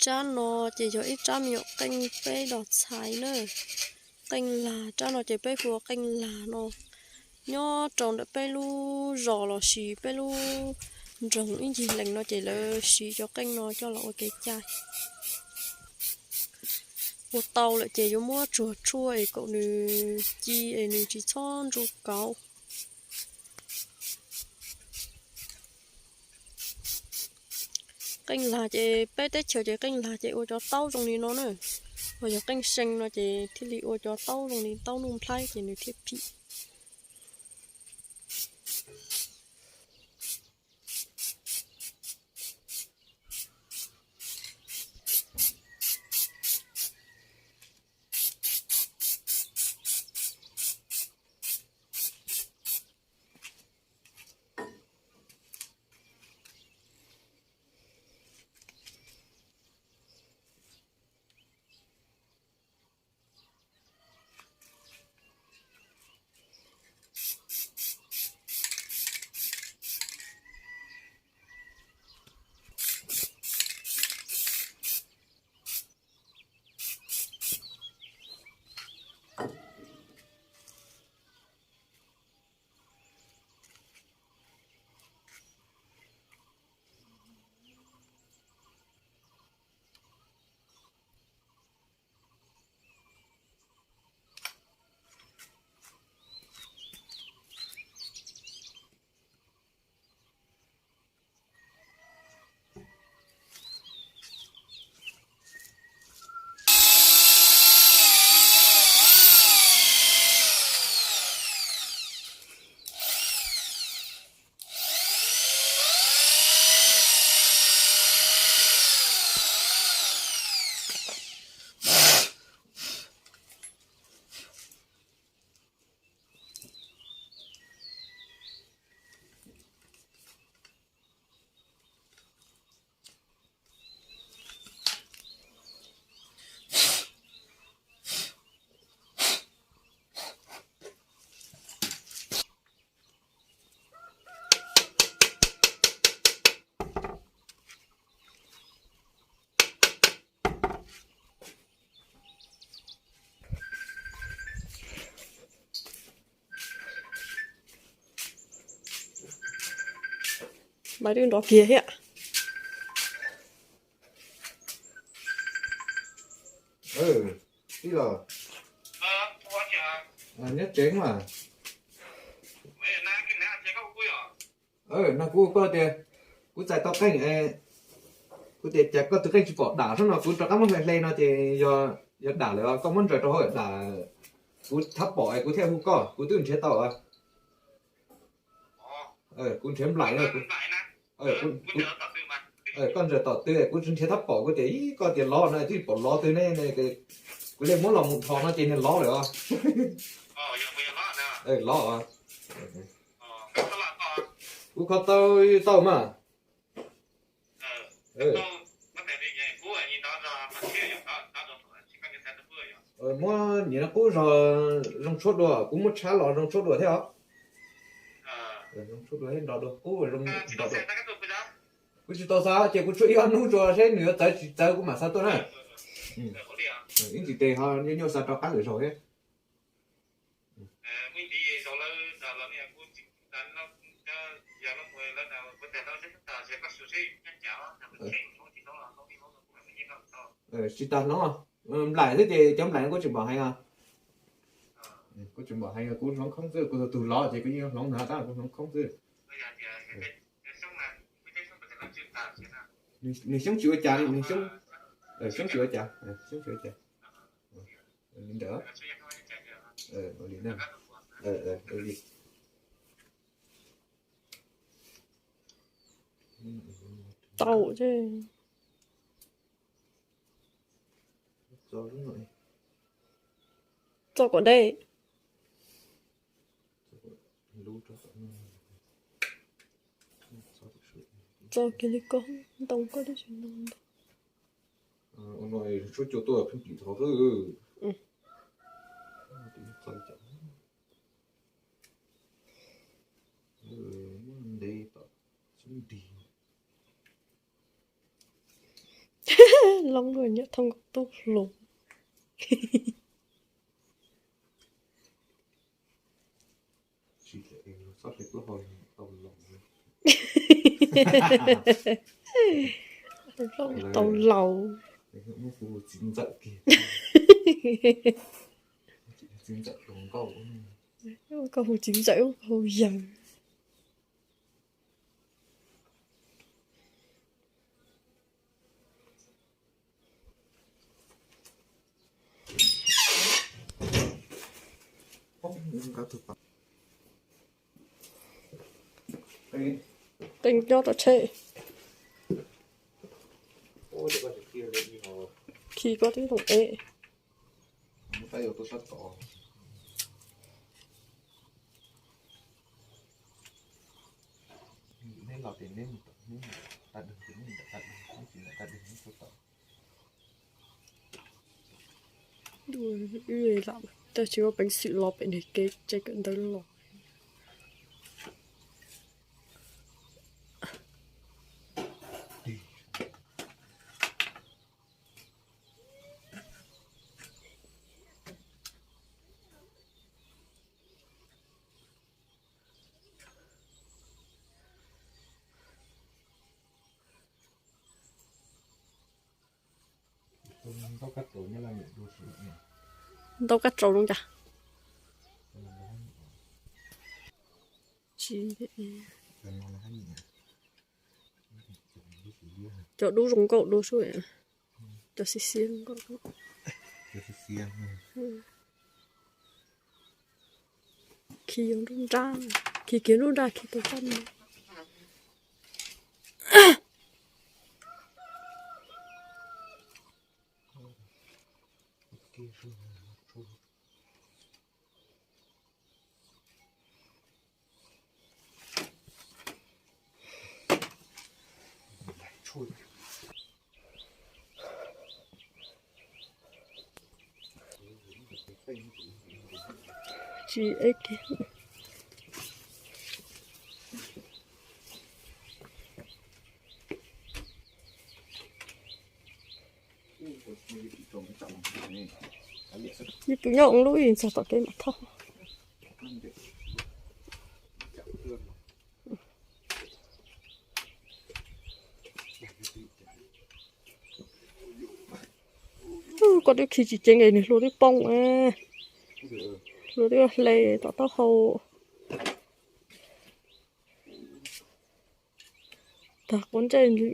Rab no ces yog ib rab me nyuam qeej peb los txhais na. Qeej lag, rab no ces peb hu ua qeej lag no. Nyob rau ntawm peb lub zos los sis peb lub nroog ib ncig lees no ces lawv siv cov qeej no coj los ua kev cai. Ua tau lawm ces yuav muab tsuag tshuaj es kom nws ci es nws tsis txhob ntsu kauv. Qeej lag ces peb teb chaws ces qeej lag ces ua cov taub zoo li no na. Ho yog qeej see no ces thiaj li ua cov taub zoo li taub Nuj Nplhaib ces nws thiaj phim. Mas twb nrov kiag thiab. Tij laug, nyob tsev mas. No kuv koj tias kuv txais tau qeej, kuv tias cas koj tus qeej tsis pom dam sab no, kuv rov qab muab hle hle no ces yog dam lawm, koj muab ntsaws rau hauv dam, kuv thab pom es kuv thiaj hu koj, kuv twb nrhiav tau. Kuv nrhiav nplaim na. Koj ntsaws tom tw, kuv tsis nrhiav thab pom, kuv tias ib koj tias lov no twb pom lov twg ne, kuv li muab los mus dhos no ces nws lov lawm os. Lov os. Kuv kho tau, tau mas. Muab niam no qub zog zoo tshuab dua, kuv muab tshab los zoo tshuab dua thiab os. Zoo tshuab dua thiab nrov dua, qub zoo nrov dua. Kuv tsis tau xa ces kuv tshuab ib ob hnub tso seb nws yuav txawv tsis txawv kuv mam xa tuaj na. Ib ntsis tes ho nyuaj nyuaj xa rov qab lwm zaug thiab. Tsis tas hloov, nplaim xwb ces cov nplaim kuj tsis pom heev os. Kuj tsis pom heev, kuv hloov khoob xwb, kuv tus lov ces kuv yeej hloov ntag, tab kuv hloov khoob xwb. Nws xyoob tsis ua cas, nws xyoob, xyoob tsis ua cas, xyoob tsis ua cas. Li ntawd. Ua li na. Ua li. Tau ces tso kom deb. Tso kiag li koj, ntoo koj twb tsis ntoo ntau. Ua no tshuab cua tuaj pheej plim thov xwb. Ntev tom xyoob dig. Loob luaj nyob thoob nkaus tub hluas. Tau laus. Koj hu txiv ntxawm, koj hu yawg. Teej nyob rau tsheb. Khi koj tib toom ev. Tab sis ua peev xwm los pem nws kev tsev kawm ntawv los. Ntaub kab rau zoo cas? Tsis, cov dub zoo nkauj dua xwb, cov xiav xiav zoo nkauj. Khi nruab nrab, khi kiag nruab nrab khi tau txaj no. Tsis ev kiag. Ib tug nyob lub ib ntxog tom kev mam thauj. Koj twb khi tsis ceev es nws hlua twb poob. Hlua twb hle tom taub hau. Tag quav ntsej li.